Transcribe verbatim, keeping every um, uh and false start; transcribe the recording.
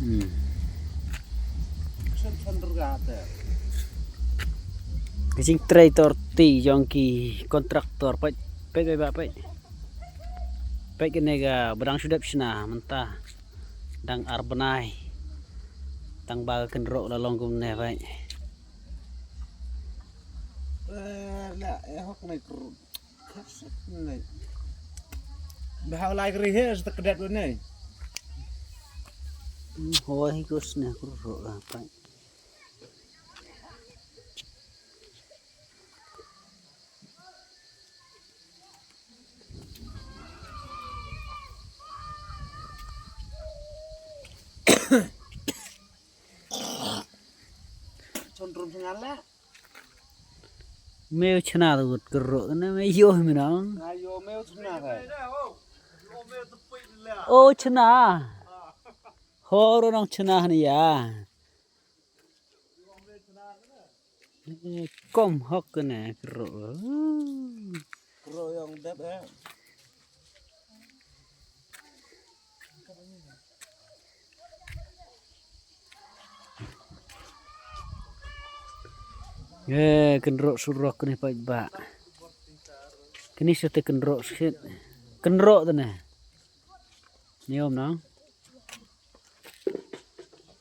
Hmm. Ka jingtrei torti jong ki kontraktor, peit, peit, peit, peit. Peit kane kaba dang shu dep shna mynta. Dang ar bnai. Tang ba ka kynroh la long kumne, peit. Eh, la, eh, hok ne kru. Ba hau lai kri he, sa ta kdet ne. Hmm, hoi kus ne kru ro la, peit. Chon rum sngala. Meu chna da wut kro ne me yo mi nang. Nga yo meu chna ka. O chna. Horo nong chna ni ya. Eh, kom hok ne kro. Kro yong dep eh. Eh, kynroh surok kane paidbah. Kane sa te kynroh shit. Kynroh te ne. Niom nang.